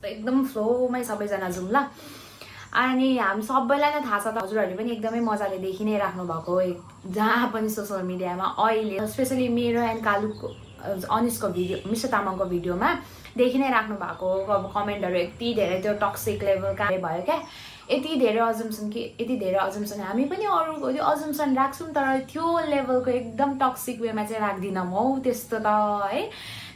एकदम फ्लोमै सबैजना जाउँ ल। अनि हामी सबैलाई नै थाहा छ त, हजुरहरूले पनि एकदमै मजाले देखि नै राख्नु भएको जहाँ पनि सोसियल मिडियामा अहिले, स्पेसली मेरो एन्ड कालुको अनिसको भिडियो, मिस्टर तामाङको भिडियोमा देखि नै राख्नु भएको अब कमेन्टहरू यति धेरै त्यो टक्सिक लेभलका भयो क्या। यति धेरै अजम्सन हामी पनि अरूको त्यो अजम्सन राख्छौँ, तर त्यो लेभलको एकदम टक्सिक वेमा चाहिँ राख्दिनँ हौ त्यस्तो त है।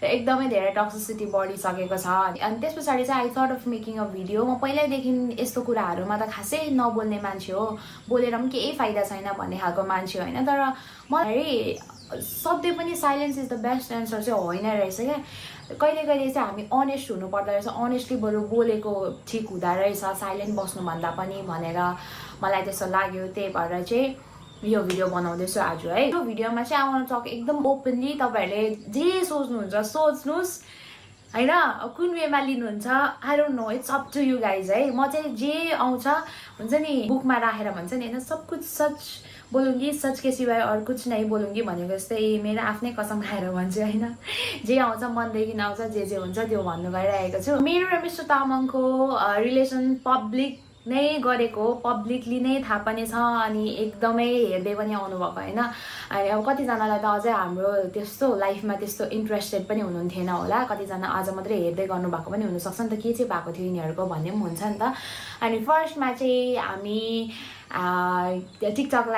एकदमै धेरै टक्सिसिटी बढिसकेको छ। अनि त्यस पछाडि चाहिँ I thought of making a video. म पहिल्यैदेखि यस्तो कुराहरूमा त खासै नबोल्ने मान्छे हो, बोलेर पनि केही फाइदा छैन भन्ने खालको मान्छे होइन, तर मलाई सधैँ पनि silence is the best answer चाहिँ होइन रहेछ क्या। कहिले कहिले चाहिँ हामी अनेस्ट हुनु पर्दो रहेछ, अनेस्टली बरु बोलेको ठिक हुँदो रहेछ साइलेन्ट बस्नुभन्दा पनि भनेर मलाई त्यस्तो लाग्यो। त्यही भएर चाहिँ यो भिडियो बनाउँदैछु आज है। यो भिडियोमा चाहिँ आउन टक एकदम ओपनली तपाईँहरूले जे सोच्नुहुन्छ सोच्नुहोस् होइन, कुन वेमा लिनुहुन्छ I don't know, it's up to you guys है। म चाहिँ जे आउँछ हुन्छ नि बुकमा राखेर भन्छ नि होइन, सब कुछ सच बोलूँगी सच के सिवाय और कुछ नहीं बोलूँगी भनेको जस्तै मेरो आफ्नै कसम खाएर भन्छु होइन। जे आउँछ मनदेखि आउँछ, जे हुन्छ त्यो भन्नु गइरहेको छु। मेरो र मिस्टर तामाङको रिलेसन पब्लिक नै गरेको, पब्लिकली नै थाहा पनि छ, अनि एकदमै हेर्दै पनि आउनुभएको होइन। अनि अब कतिजनालाई त अझै हाम्रो त्यस्तो लाइफमा त्यस्तो इन्ट्रेस्टेड पनि हुनुहुन्थेन होला, कतिजना आज मात्रै हेर्दै गर्नुभएको पनि हुनसक्छ नि त, के चाहिँ भएको थियो यिनीहरूको भन्ने पनि हुन्छ नि त। अनि फर्स्टमा चाहिँ हामी टिकटक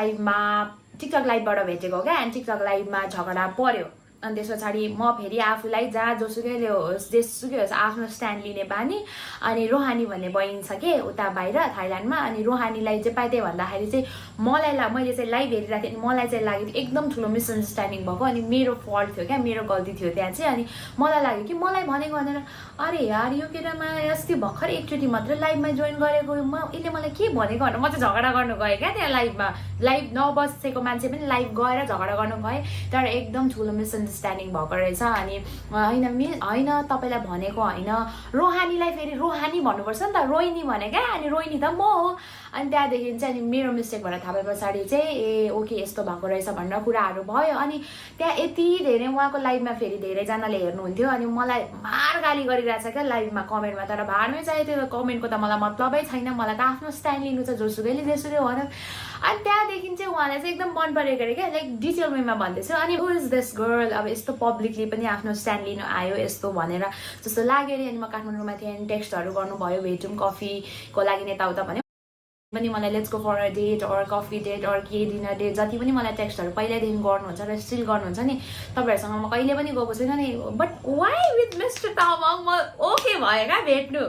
लाइभबाट भेटेको क्या। अनि टिकटक लाइभमा झगडा पर्यो, अनि त्यस पछाडि म फेरि आफूलाई जहाँ जोसुकैले होस् जेसुकै होस् आफ्नो स्ट्यान्ड लिने बानी। अनि रोहानी भन्ने बहिनी छ के उता बाहिर थाइल्यान्डमा, अनि रोहानीलाई चाहिँ पाइदिए भन्दाखेरि चाहिँ मैले चाहिँ लाइभ हेरिरहेको थिएँ, मलाई चाहिँ लाग्यो एकदम ठुलो मिसअन्डरस्ट्यान्डिङ भएको, अनि मेरो फल्ट थियो क्या, मेरो गल्ती थियो त्यहाँ चाहिँ। अनि मलाई लाग्यो कि मलाई भनेको भनेर, अरे यार यो केटामा अस्ति भर्खर एकचोटि मात्रै लाइभमा जोइन गरेको, यसले मलाई के भनेको भनेर म चाहिँ झगडा गर्नु गएँ क्या त्यहाँ लाइभमा। लाइभ नबसेको मान्छे पनि लाइभ गएर झगडा गर्नु गएँ, तर एकदम ठुलो मिसअन्डरस्ट्यान्डिङ भएको रहेछ। अनि होइन तपाईँलाई भनेको होइन, रोहानीलाई फेरि रोहानी भन्नुपर्छ नि त, रोहिणी भने क्या, अनि रोहिणी त म हो। अनि त्यहाँदेखि चाहिँ अनि मेरो मिस्टेक भनेर थाहा पाए पछाडि चाहिँ ए ओके यस्तो भएको रहेछ भनेर कुराहरू भयो। अनि त्यहाँ यति धेरै उहाँको लाइभमा फेरि धेरैजनाले हेर्नुहुन्थ्यो, अनि मलाई मार गाली गरिरहेछ क्या लाइभमा कमेन्टमा, तर भाडमै चाहिँ त्यो कमेन्टको त मलाई मतलबै छैन, मलाई त आफ्नो स्ट्यान्ड लिनु छ, जोसुकैले जेसुकै भन। अनि त्यहाँदेखि चाहिँ उहाँलाई चाहिँ एकदम मन परेको अरे क्या, लाइक डिटेल वेमा भन्दैछु। अनि हु इज दिस गर्ल, अब यस्तो पब्लिकली पनि आफ्नो स्ट्यान्ड लिनु आयो यस्तो भनेर जस्तो लाग्यो अरे। अनि म काठमाडौँमा थिएँ, अनि टेक्स्टहरू गर्नुभयो, भेटौँ कफीको लागि यताउता भन्यो पनि मलाई, let's go for a date or coffee date or के डिनर डेट, जति पनि मलाई टेक्स्टहरू पहिल्यैदेखि गर्नुहुन्छ र स्टिल गर्नुहुन्छ नि, तपाईँहरूसँग म कहिले पनि गएको छैन नि। But why with mister Tamang म ओके भयो क्या भेट्नु।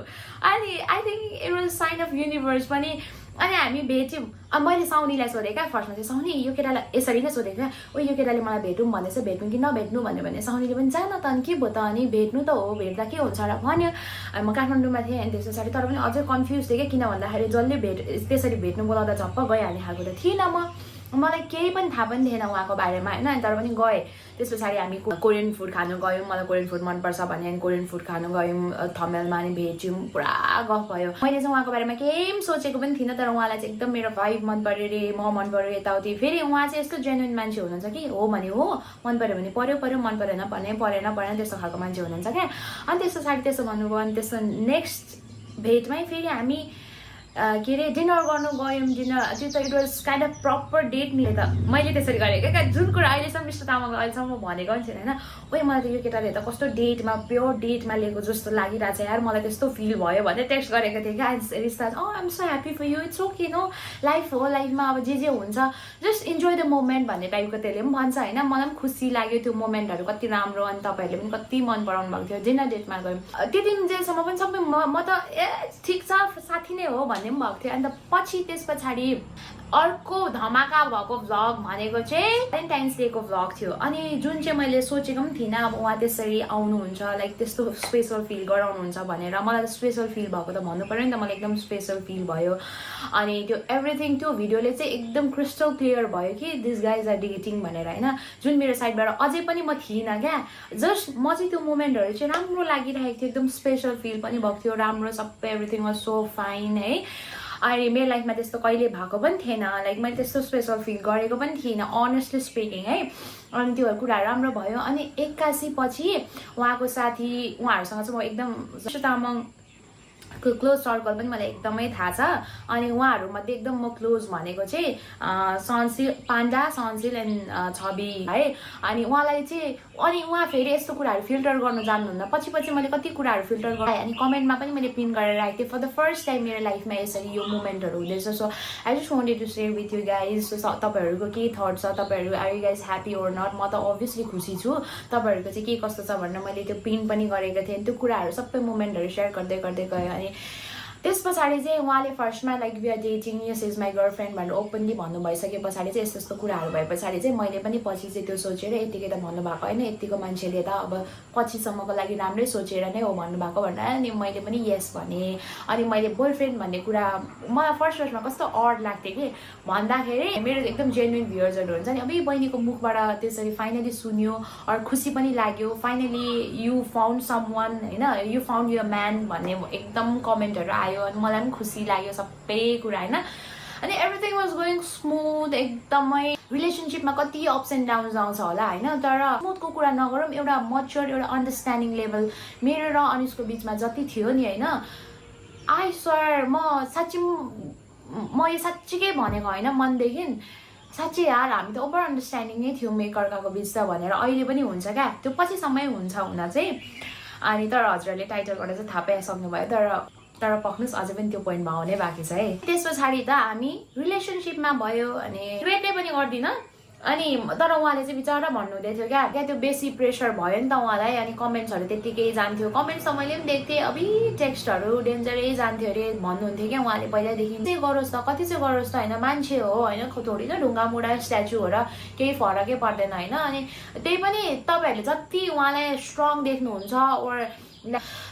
अनि I think it was sign of universe पनि। अनि हामी भेट्यौँ। अब मैले साउनीलाई सोधेँ क्या फर्स्टमा चाहिँ, साउनी यो केटालाई यसरी नै सोधेँ क्या, ओ यो केटाले मलाई भेटौँ भन्दैछ, भेट्नु कि नभेट्नु भन्यो भने साउनीले पनि जान त अनि के भयो त, अनि भेट्नु त हो, भेट्दा के हुन्छ र भन्यो। अनि म काठमाडौँमा थिएँ, अनि त्यस पछाडि तर पनि अझै कन्फ्युज थिएँ क्या, किन भन्दाखेरि जसले त्यसरी भेट्नु बोलाउँदा झप्प गइहाल्ने खालको त थिइनँ म, मलाई केही पनि थाहा पनि थिएन उहाँको बारेमा होइन। तर पनि गएँ। त्यस पछाडि हामी कोरियन फुड खानु गयौँ, मलाई कोरियन फुड मनपर्छ भने अनि कोरियन फुड खानु गयौँ थमेलमा, अनि भेट्यौँ, पुरा गफ भयो। मैले चाहिँ उहाँको बारेमा केही पनि सोचेको पनि थिइनँ, तर उहाँलाई चाहिँ एकदम मेरो भाइब मन पऱ्यो अरे, म मन पऱ्यो यताउति। फेरि उहाँ चाहिँ यस्तो जेन्युन मान्छे हुनुहुन्छ कि हो भने हो, मन पऱ्यो भने पऱ्यो, मन परेन भने परेन त्यस्तो खालको मान्छे हुनुहुन्छ क्या। अनि त्यस पछाडि त्यसो भन्नुभयो। अनि त्यसो नेक्स्ट भेटमै फेरि हामी के अरे डिनर गर्नु गयौँ। डिनर त्यो त it was kind of proper date नि त, मैले त्यसरी गरेको क्या। जुन कुरा अहिलेसम्म मिस्टर तामाङले अहिलेसम्म भनेको पनि छैन होइन, ओइ मलाई त यो केटाले त कस्तो डेटमा प्योर डेटमा लिएको जस्तो लागिरहेको छ यार, मलाई त्यस्तो फिल भयो भने टेक्स्ट गरेको थिएँ क्या। रिस्ता I'm so happy for you, it's okay no, life हो, लाइफमा अब जे हुन्छ जस्ट इन्जोय द मोमेन्ट भन्ने टाइपको त्यसले पनि भन्छ होइन। मलाई पनि खुसी लाग्यो त्यो मोमेन्टहरू कति राम्रो, अनि तपाईँहरूले पनि कति मन पराउनु भएको थियो। डिनर डेटमा गयौँ, त्यो दिन जेसम्म पनि सबै म त ए ठिक छ साथी नै हो भन्ने पनि भएको थियो। अन्त पछि त्यस पछाडि अर्को धमाका भएको भ्लग भनेको चाहिँ भ्यालेन्टाइन्स डेको भ्लग थियो। अनि जुन चाहिँ मैले सोचेको पनि थिइनँ अब उहाँ त्यसरी आउनुहुन्छ, लाइक त्यस्तो स्पेसल फिल गराउनुहुन्छ भनेर। मलाई त स्पेसल फिल भएको त भन्नु पऱ्यो नि त, मलाई एकदम स्पेसल फिल भयो। अनि त्यो एभ्रिथिङ त्यो भिडियोले चाहिँ एकदम क्रिस्टल क्लियर भयो कि दिस गाइज आर डेटिङ भनेर होइन, जुन मेरो साइडबाट अझै पनि म थिइनँ क्या। जस्ट म चाहिँ त्यो मोमेन्टहरू चाहिँ राम्रो लागिरहेको थियो, एकदम स्पेसल फिल पनि भएको थियो, राम्रो सबै एभ्रिथिङ वाज सो फाइन है। अनि मेरो लाइफमा त्यस्तो कहिले भएको पनि थिएन, लाइक मैले त्यस्तो स्पेसल फिल गरेको पनि थिइनँ अनेस्टली स्पिकिङ है। अनि त्यो कुराहरू राम्रो भयो। अनि 81 पछि उहाँको साथी, उहाँहरूसँग चाहिँ म एकदम तामाङ क्लोज सर्कल पनि मलाई एकदमै थाहा छ अनि उहाँहरूमध्ये एकदम म क्लोज भनेको चाहिँ सन्सिल पाण्डा सन्सिल एन्ड छवि है अनि उहाँलाई चाहिँ अनि उहाँ फेरि यस्तो कुराहरू फिल्टर गर्न जान्नुहुन्न पछि पछि मैले कति कुराहरू फिल्टर गरेँ अनि कमेन्टमा पनि मैले पिन गरेर राखेको थिएँ फर द फर्स्ट टाइम मेरो लाइफमा यसरी यो मोमेन्टहरू हुँदैछ so I just wanted to share with you guys तपाईँहरूको के थट छ तपाईँहरू are you guys happy or not म त अभियसली खुसी छु तपाईँहरूको चाहिँ के कस्तो छ भनेर मैले त्यो पिन पनि गरेको थिएँ त्यो कुराहरू सबै मोमेन्टहरू सेयर गर्दै गर्दै गएँ अनि त्यस पछाडि चाहिँ उहाँले फर्स्टमा like we are dating this is my girlfriend भनेर ओपनली भन्नु भइसके पछाडि चाहिँ यस्तो यस्तो कुराहरू भए पछाडि चाहिँ मैले पनि पछि चाहिँ त्यो सोचेर यतिकै त भन्नुभएको होइन यतिको मान्छेले त अब पछिसम्मको लागि राम्रै सोचेर नै हो भन्नुभएको भनेर अनि मैले पनि यस भनेँ अनि मैले बोयफ्रेन्ड भन्ने कुरा मलाई फर्स्टमा कस्तो अड लाग्थ्यो कि भन्दाखेरि मेरो एकदम जेन्युन भ्युअर्सहरू हुन्छ नि अब बहिनीको मुखबाट त्यसरी फाइनली सुन्यो अरू खुसी पनि लाग्यो finally you found someone होइन यु फाउन्ड युर म्यान भन्ने एकदम कमेन्टहरू आयो अनि मलाई पनि खुसी लाग्यो सबै कुरा होइन अनि एभ्रिथिङ वाज गोइङ स्मुथ एकदमै रिलेसनसिपमा कति अप्स एन्ड डाउन्स आउँछ होला होइन तर स्मुथको कुरा नगरौँ एउटा मच्योर एउटा अन्डरस्ट्यान्डिङ लेभल मेरो र अनिसको बिचमा जति थियो नि होइन आई स्वर म यो साँच्चीकै भनेको होइन मनदेखि साँच्चै यार हामी त ओभर अन्डरस्ट्यान्डिङ नै थियौँ एकअर्काको बिच त भनेर अहिले पनि हुन्छ क्या त्यो पछिसम्मै हुन्छ हुन चाहिँ अनि तर हजुरहरूले टाइटलबाट चाहिँ थाहा पाइसक्नुभयो तर पक्नुहोस् अझै पनि त्यो पोइन्टमा आउनै बाँकी छ है त्यस पछाडि त हामी रिलेसनसिपमा भयो अनि वेटै पनि गर्दिनँ अनि तर उहाँले चाहिँ बिचरा भन्नुहुँदै थियो क्या त्यो बेसी प्रेसर भयो नि त उहाँलाई अनि कमेन्ट्सहरू त्यत्तिकै जान्थ्यो कमेन्ट्स त मैले पनि देख्थेँ अबि टेक्स्टहरू डेन्जरै जान्थ्यो अरे भन्नुहुन्थ्यो क्या उहाँले पहिल्यैदेखि चाहिँ गरोस् त कति चाहिँ गरोस् त होइन मान्छे हो होइन थोरै न ढुङ्गा मुढा स्ट्याचु हो र केही फरकै पर्दैन होइन अनि त्यही पनि तपाईँहरूले जति उहाँलाई स्ट्रङ देख्नुहुन्छ ओर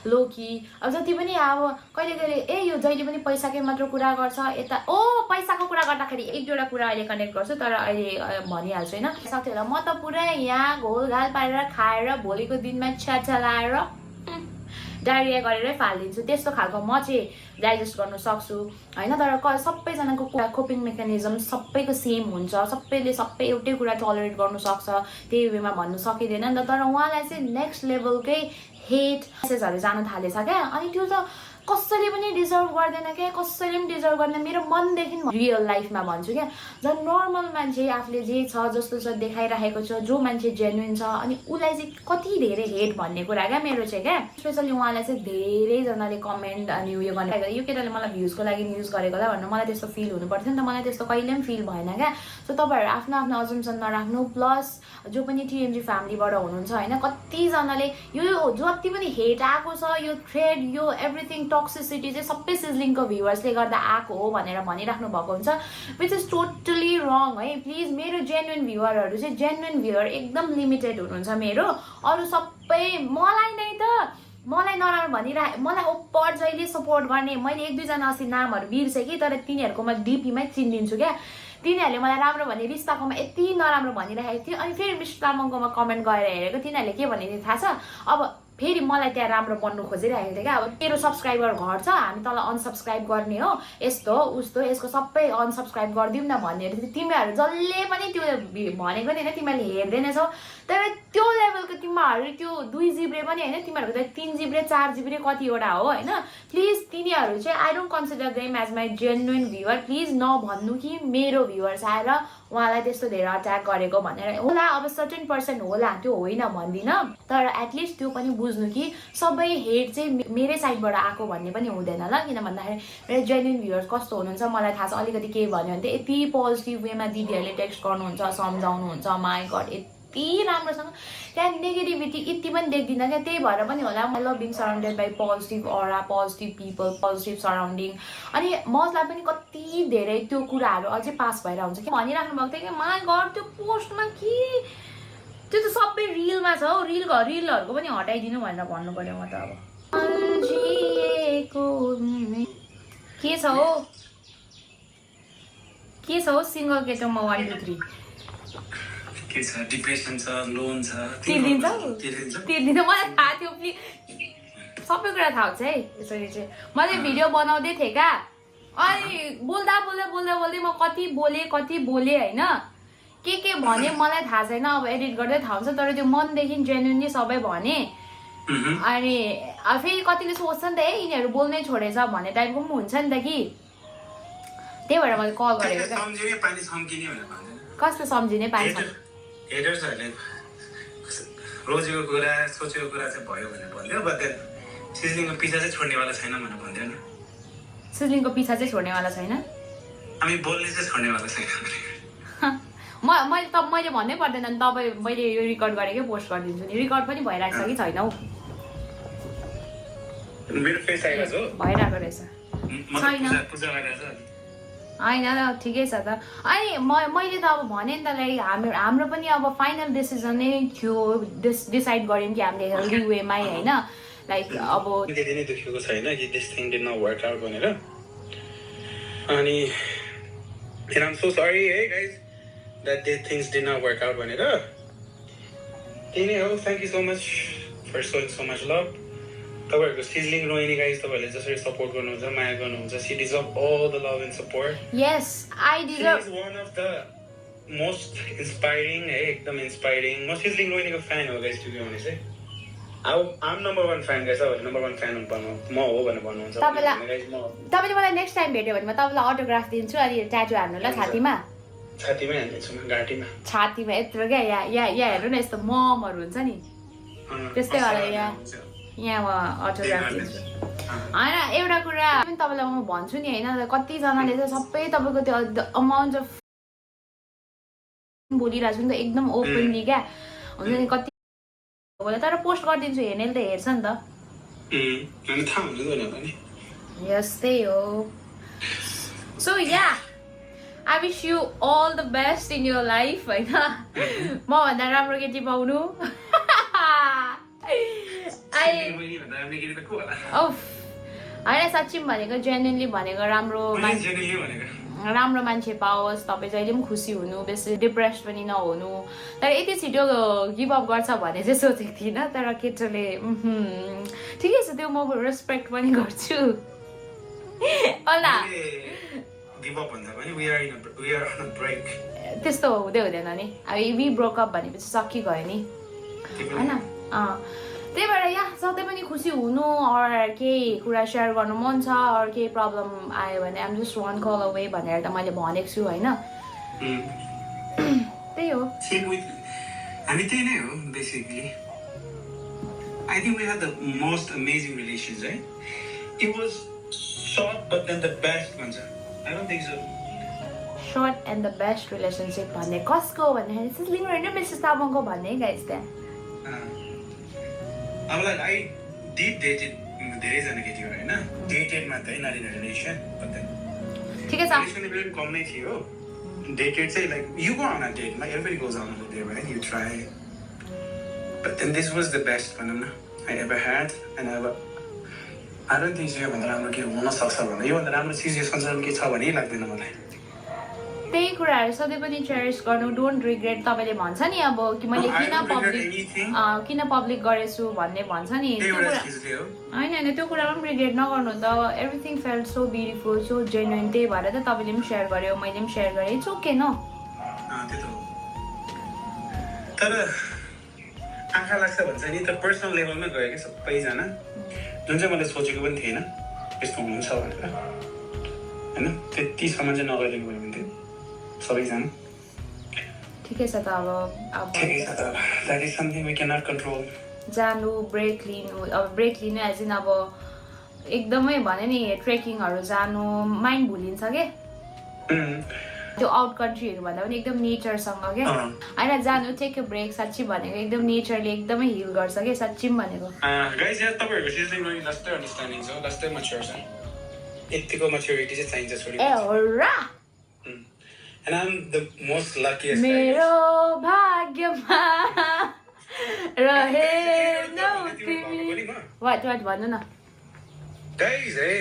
लोकी अब जति पनि अब कहिले कहिले यो जहिले पनि पैसाकै मात्र कुरा गर्छ यता पैसाको कुरा गर्दाखेरि एक दुईवटा कुरा अहिले कनेक्ट गर्छु तर अहिले भनिहाल्छु होइन साथीहरूलाई म त पुरै यहाँ घोलघाल पारेर खाएर भोलिको दिनमा छ्याछ्या लाएर डायरिया गरेरै फालिदिन्छु त्यस्तो खालको म चाहिँ डाइजेस्ट गर्न सक्छु होइन तर सबैजनाको कोपिङ मेकानिजम सबैको सेम हुन्छ सबैले सबै एउटै कुरा टलरेट गर्नु सक्छ त्यही वेमा भन्नु सकिँदैन नि त तर उहाँलाई चाहिँ नेक्स्ट लेभलकै हेट मेसेजहरू जान थालेछ क्या अनि त्यो त कसैले पनि डिजर्भ गर्दैन क्या कसैले पनि डिजर्भ गर्दैन मेरो मनदेखि रियल लाइफमा भन्छु क्या झन् नर्मल मान्छे आफूले जे छ जस्तो छ देखाइरहेको छ जो मान्छे जेन्युन छ अनि उसलाई चाहिँ कति धेरै हेट भन्ने कुरा क्या मेरो चाहिँ क्या स्पेसली उहाँलाई चाहिँ धेरैजनाले कमेन्ट अनि उयो गर्ने यो केटाले मलाई भ्युजको लागि युज गरेको होला भनेर मलाई त्यस्तो फिल हुनुपर्थ्यो नि त मलाई त्यस्तो कहिले पनि फिल भएन क्या सो तपाईँहरू आफ्नो आफ्नो अजम्सन नराख्नु प्लस जो पनि टिएमजी फ्यामिलीबाट हुनुहुन्छ होइन कतिजनाले यो जति पनि हेट आएको छ यो थ्रेड यो एभ्रिथिङ टक्सिसिटी चाहिँ सबै सिजलिङको भ्युवर्सले गर्दा आएको हो भनेर भनिराख्नु भएको हुन्छ विच इज टोटली रङ है प्लिज मेरो जेन्युन भ्युवरहरू चाहिँ जेन्युन भ्युवर एकदम लिमिटेड हुनुहुन्छ मेरो अरू सबै मलाई नराम्रो मलाई ओपर जहिले सपोर्ट गर्ने मैले एक दुईजना अस्ति नामहरू बिर्सेँ कि तर तिनीहरूको म डिपीमै चिनिदिन्छु क्या तिनीहरूले मलाई राम्रो भने रिस्ताकोमा यति नराम्रो भनिरहेको थियो अनि फेरि मिस्टर तामाङकोमा कमेन्ट गरेर हेरेको तिनीहरूले के भनेको थाहा छ अब फेरि मलाई त्यहाँ राम्रो बन्नु खोजिरहेको थियो क्या अब तेरो सब्सक्राइबर घट्छ हामी तल अनसब्सक्राइब गर्ने हो यस्तो हो उस्तो यसको सबै अनसब्सक्राइब गरिदिउँ न भन्ने तिमीहरू जसले पनि त्यो भनेको नि होइन तिमीहरूले हेर्दैनछौ तर त्यो लेभलको तिमीहरू त्यो 2 जिब्रे पनि होइन तिमीहरूको त 3 जिब्रे 4 जिब्रे कतिवटा हो होइन प्लिज तिनीहरू चाहिँ I don't consider them as my genuine viewer please नभन्नु कि मेरो भ्युवर्स आएर उहाँलाई त्यस्तो धेरै अट्याक गरेको भनेर होला अब सर्टेन पर्सन होला त्यो होइन भन्दिनँ तर एटलिस्ट त्यो पनि बुझ्नु कि सबै हेट चाहिँ मेरै साइडबाट आएको भन्ने पनि हुँदैन ल किन भन्दाखेरि मेरो जेन्युन भ्युवर्स कस्तो हुनुहुन्छ मलाई थाहा छ अलिकति केही भन्यो भने चाहिँ यति पोजिटिभ वेमा दिदीहरूले टेक्स्ट गर्नुहुन्छ सम्झाउनुहुन्छ माई गड यति राम्रोसँग त्यहाँ नेगेटिभिटी यति पनि देख्दिनँ क्या त्यही भएर पनि होला I love being surrounded by positive अरा पोजिटिभ पिपल पोजिटिभ सराउन्डिङ अनि मलाई पनि कति धेरै त्यो कुराहरू अझै पास भएर हुन्छ कि भनिराख्नु भएको थियो कि माई गड त्यो पोस्टमा के त्यो त सबै रिलमा छ हौ रिलहरूको पनि हटाइदिनु भनेर भन्नु पर्यो म त अब के छ हौ सिङ्गल केटोमा 1 2 3 के छ डिप्रेसन छ लोन छ तिर्दिन्छ मलाई थाहा थियो सबै कुरा थाहा हुन्छ है यसरी चाहिँ मैले भिडियो बनाउँदै थिएँ क्या अनि बोल्दा म कति बोले होइन के भने मलाई थाहा छैन अब एडिट गर्दै थाहा हुन्छ तर त्यो मनदेखि जेन्युनली सबै भने अनि फेरि कतिले सोच्छ नि त यिनीहरू बोल्नै छोडेछ भन्ने टाइपको पनि हुन्छ नि त कि त्यही भएर मैले कल गरेको क्या सम्झिने पानी छम्किने भनेर भन्दैन कस्तो सम्झिने पानी हेडर्सहरूले रोजेको कुरा सोचेको कुरा चाहिँ भयो भनेर भन्थ्यो बट देन सिजलिङको पिछा चाहिँ छोड्नेवाला छैन भनेर भन्थ्यो नि सिजलिङको पिछा चाहिँ छोड्नेवाला छैन हामी बोल्ने चाहिँ छोड्नेवाला छैन मैले भन्नै पर्दैन नि तपाईँ मैले यो रेकर्ड गरेकै पोस्ट गरिदिन्छु नि रेकर्ड पनि भइरहेको छ कि छैन हौ मेरो फेस आइरहेको छ भइरहेको रहेछ छैन पूजा गरिरहेछ होइन ठिकै छ त अनि मैले त अब भने नि त लाइक हाम्रो पनि अब फाइनल डिसिजन नै थियो डिसाइड गऱ्यौँ कि हामीले हेल्दी वेमै होइन लाइक अब त्यति नै दुखेको छैन कि this thing did not work out भनेर अनि and I am so sorry है guys that this things did not work out भनेर त्यही नै हो thank you so much for showing so much love तपाईँहरूको सिजलिङ रोहिणी गाइज तपाईँहरूले जसरी सपोर्ट गर्नुहुन्छ माया गर्नुहुन्छ she deserve all the love and support yes I deserve is one of the most inspiring है एकदम इन्सपाइरिङ म सिजलिङ रोहिणीको फ्यान हो गाइज टु बी अनेस्ट है आम नम्बर 1 फ्यान गाइज तपाईँहरू नम्बर 1 फ्यान म हो भनेर भन्नुहुन्छ तपाईँले मलाई नेक्स्ट टाइम भेट्यो भने म तपाईँलाई अटोग्राफ दिन्छु अनि ट्याटु हान्नु ल छातीमा छातीमै हान्दिन्छु म घाँटीमा छातीमा यत्रो क्या यहाँ हेर्नु न यस्तो ममहरू हुन्छ नि त्यस्तै वाला यहाँ म अटोग्राफ दिन्छु होइन एउटा कुरा पनि तपाईँलाई म भन्छु नि होइन कतिजनाले चाहिँ सबै तपाईँको त्यो अमाउन्ट अफ बोलिरहेको छु नि त एकदम ओपनली क्या हुन्छ नि कति तर पोस्ट गरिदिन्छु हेर्नेले त हेर्छ नि त यस्तै हो so yeah I wish you all the best in your life होइन मभन्दा राम्रो केटी पाउनु होइन साँच्ची भनेको जेन्युनली भनेको राम्रो मान्छे पाओस् तपाईँ जहिले पनि खुसी हुनु बेसी डिप्रेस पनि नहुनु तर यति छिटो गिभ अप गर्छ भने चाहिँ सोचेको थिइनँ तर केटोले ठिकै छ त्यो म रेस्पेक्ट पनि गर्छु होला त्यस्तो हुँदै हुँदैन नि अब वी ब्रोकअप भनेपछि सकिगयो नि होइन त्यही भएर यहाँ सधैँ पनि खुसी हुनु अरू केही कुरा सेयर गर्नु मन छ अरू केही प्रब्लम आयो भने I'm just one call away भनेर त मैले भनेको छु होइन त्यही हो हामी त्यही नै हो basically I think we had the most amazing relations है it was short but then the best भन्छ I don't think so short and the best relationship भन्ने कसको भन्दाखेरि सिजलिङ होइन मिसेस तामाङको भन्ने गाइस त्यहाँ अब लाइक आई डिड डेटेड धेरैजना केटीहरू होइन डेटेड मात्रै नट इन रिलेसन ठिकै छ रिलेसन कम नै थियो डेटेड चाहिँ like you go on a date like every goes on a date right you try but then this was the best भनौँ न आई एभर ह्याड एन्ड अब I don't think योभन्दा राम्रो के हुनसक्छ भने योभन्दा राम्रो चिज यो संसारमा के छ भने लाग्दैन मलाई त्यही कुराहरू सधैँ पनि चेरिस गर्नु डोन्ट रिग्रेट तपाईँले भन्छ नि अब कि मैले किन पब्लिक गरेछु भन्ने भन्छ नि होइन त्यो कुरामा पनि रिग्रेट नगर्नु त everything felt so beautiful so genuine त्यही भएर त तपाईँले पनि सेयर गर्यो मैले पनि सेयर गरेँ इट्स ओके न तर आँखा लाग्छ भन्छ नि त पर्सनल लेभलमै गयो कि सबैजना जुन चाहिँ मैले सोचेको पनि थिएन यस्तो हुन्छ भनेर होइन त्यतिसम्म चाहिँ नगरेको भयो भने थियो सबैजना ठिकै छ त अब that is something we can not control जानु ब्रेक लिनु अब ब्रेक लिनु एज इन अब एकदमै भने नि ट्रेकिङहरू जानु माइन्ड भुलिन्छ के त्यो आउट कन्ट्रीहरू भन्दा पनि एकदम नेचरसँग क्या होइन जानु टेक अ ब्रेक साँच्ची भनेको एकदम नेचरले एकदमै हिल गर्छ क्या साँच्ची पनि भनेको गाइस यहाँ तपाईँहरूको सिजलिङ रोहिणी जस्तै अन्डरस्ट्यान्डिङ छ जस्तै मच्योर छ यतिको मच्योरिटी चाहिँ चाहिन्छ छोरी ए हो र And I'm the most luckiest. मेरो भाग्यमा रहे नौ तिमी वाट भन्नु न गाइस है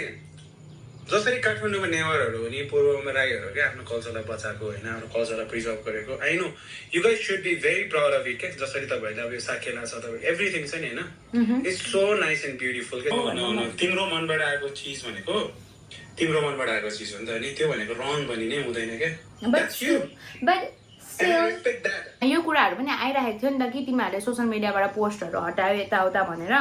जसरी काठमाडौँमा नेवारहरू हो नि पूर्वमा राईहरू क्या आफ्नो कल्चरलाई बचाएको होइन आफ्नो कल्चरलाई प्रिजर्भ गरेको I know you guys should be very proud of it क्या जसरी तपाईँहरूले अब यो साकेला छ तपाईँ एभ्रिथिङ छ नि होइन it's so nice and beautiful क्या तिम्रो मनबाट आएको चिज भनेको तिम्रो मनबाट आएको चिज हो नि त अनि त्यो भनेको रङ पनि नै हुँदैन क्या but And I respect that. यो कुराहरू पनि आइरहेको थियो नि त कि तिमीहरूले सोसियल मिडियाबाट पोस्टहरू हटायो यताउता भनेर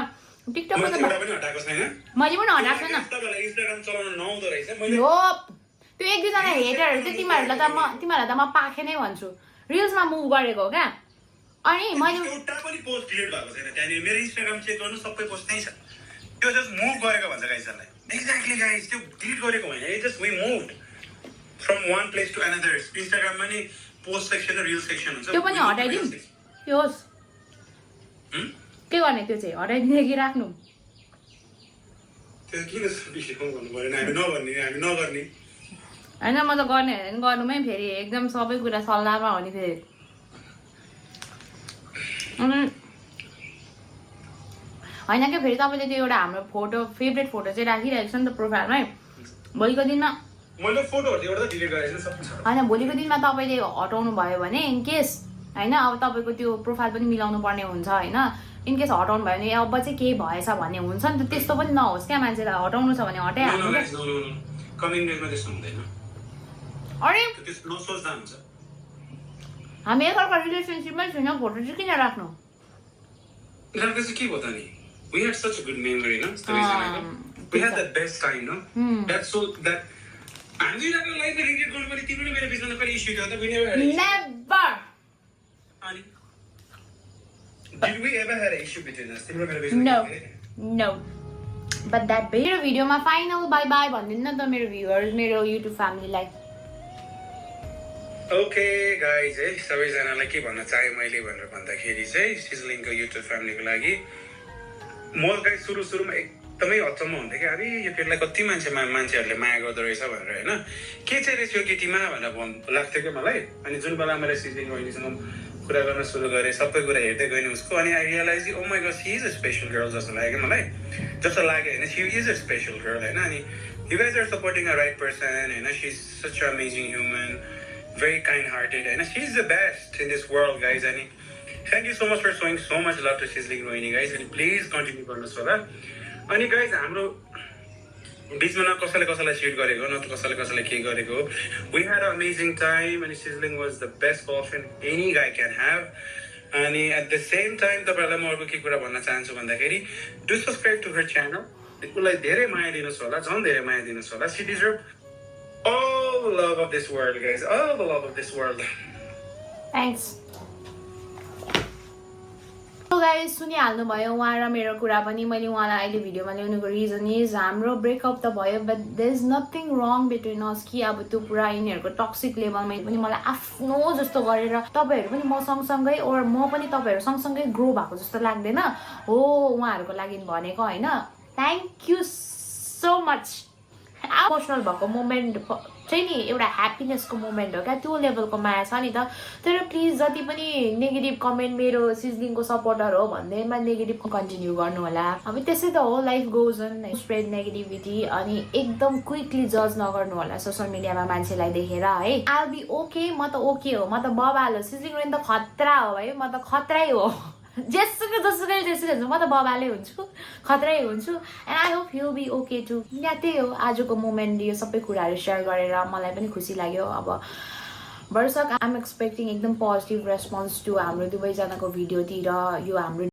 टिकटकमा मैले त एउटा पनि हटाएको छैन। मैले पनि हटाएको छैन तपाईँलाई इन्स्टाग्राम चलाउन नआउँदो रहेछ। मैले हो त्यो एक दुईजना हेटरहरू चाहिँ तिमीहरूलाई त म पाखे नै भन्छु रिल्समा मुभ गरेको हो क्या अनि मैले एउटा पनि पोस्ट डिलिट भएको छैन त्यहाँनिर। मेरो इन्स्टाग्राम चेक गर्नु सबै पोस्ट त्यही छ। त्यो जस्ट मुभ गरेको भन्छ गाइजहरूलाई। एक्ज्याक्टली गाइज त्यो डिलिट गरेको होइन। It just we moved from one place to another. इन्स्टाग्राममा नि पोस्ट सेक्सन र रिल सेक्सन हुन्छ। त्यो पनि हटाइदिउँ त्यो होस् के गर्ने त्यो चाहिँ हटाइदिने कि राख्नु त्यो किन विषयमा भन्नु परेन? हामी नगर्ने होइन म त गर्ने गर्नुमै फेरि एकदम सबै कुरा सल्लाहमा हो नि फेरि होइन क्या फेरि तपाईँले त्यो एउटा हाम्रो फोटो फेभरेट फोटो चाहिँ राखिरहेको छ नि त प्रोफाइलमै भोलिको दिनमा मैले फोटोहरू चाहिँ एउटा डिलिट गरेको छु सबै छ। होइन भोलिको दिनमा तपाईँले हटाउनु भयो भने इनकेस होइन अब तपाईँको त्यो प्रोफाइल पनि मिलाउनु पर्ने हुन्छ होइन इनकेस हटाउनु भयो भने अब चाहिँ केही भएछ भन्ने हुन्छ नि त त्यस्तो पनि नहोस् क्या मान्छेलाई हटाउनु छ भने हटाइहाल्नु क्या कमिङ डेजमा त्यस्तो हुँदैन। अरे त्यस्तो नसोच्दा हुन्छ। हामी एकअर्का रिलेसनसिपमै छैन फोटो चाहिँ किन राख्नु राख्दा चाहिँ के भयो त नि? We had such a good memory, no? We had the best time, no? That's so that हामी दुईजनाको लाइफमा रिग्रेट गर्नु पर्ने तिम्रो मेरो बिचमा कहिले इस्यु थियो त? We never had an issue. Never अनि Did we ever had an issue between us? तिम्रो मेरो बिचमा नो नो बट द्याट मेरो भिडियोमा फाइनल बाई बाई भनिदिनु न त मेरो भ्युअर्स मेरो युट्युब फ्यामिलीलाई ओके गाइज है सबैजनालाई के भन्न चाहे मैले भनेर भन्दाखेरि चाहिँ सिजलिङको युट्युब फ्यामिलीको लागि म गाइज सुरुमा एकदमै अचम्म हुन्थ्यो कि अरे यो केटीलाई कति मान्छेहरूले माया गर्दो रहेछ भनेर होइन के चाहिँ रहेछ यो केटीमा भनेर लाग्थ्यो क्या मलाई। अनि जुन बेला मैले सिजलिङ बहिनीसँग कुरा गर्न सुरु गरेँ सबै कुरा हेर्दै गएँ उसको अनि I realise oh my god she is a special girl जस्तो लाग्यो मलाई। जस्तो लाग्यो होइन she is a special girl होइन। अनि you guys are supporting a right person होइन she is such a amazing human very kind-hearted and she's the best in this world guys and thank you so much for showing so much love to Sizzling Rohini guys and please continue गर्नुस् होला। अनि guys हाम्रो बिचमा न कसैले chit गरेको न त कसैले के गरेको we had an amazing time and Sizzling was the best girlfriend any guy can have अनि at the same time तपाईहरुलाई म अर्को के कुरा भन्न चाहन्छु भन्दाखेरि do subscribe to her channel उसलाई धेरै माया दिनुस् होला झन् धेरै माया दिनुस् होला। she deserve all the love of this world guys all the love of this world thanks so guys सुनिहाल्नु भयो उहाँ र मेरो कुरा पनि मैले उहाँलाई अहिले भिडियोमा ल्याउनुको रिजन इज हाम्रो ब्रेकअप त भयो but there is nothing wrong between us कि अब त्यो पुरा यिनीहरूको टक्सिक लेभलमा पनि मलाई आफ्नो जस्तो गरेर तपाईँहरू पनि म सँगसँगै ओर म पनि तपाईँहरू सँगसँगै ग्रो भएको जस्तो लाग्दैन हो उहाँहरूको लागि भनेको होइन। Thank you so much. Emotional भएको मोमेन्ट चाहिँ नि एउटा ह्याप्पिनेसको मोमेन्ट हो क्या त्यो लेभलको माया छ नि त। तर प्लिज जति पनि नेगेटिभ कमेन्ट मेरो सिजलिङको सपोर्टर हो भन्दैमा नेगेटिभ कन्टिन्यू गर्नु होला। अब त्यसै त हो life goes on spread negativity अनि एकदम क्विकली जज नगर्नु होला सोसियल मिडियामा मान्छेलाई देखेर है। आल बी ओके म त ओके हो म त बबाल हो सिजलिङ रेन त खतरा हो है म त खतरै हो जेसुकै हुन्छ म त बबाले हुन्छु खतरै हुन्छु and I hope you be okay too. या त्यही हो आजको मोमेन्ट यो सबै कुराहरू सेयर गरेर मलाई पनि खुसी लाग्यो। अब वर्षक आइएम एक्सपेक्टिङ एकदम पोजिटिभ रेस्पोन्स टु हाम्रो दुवैजनाको भिडियोतिर यो हाम्रो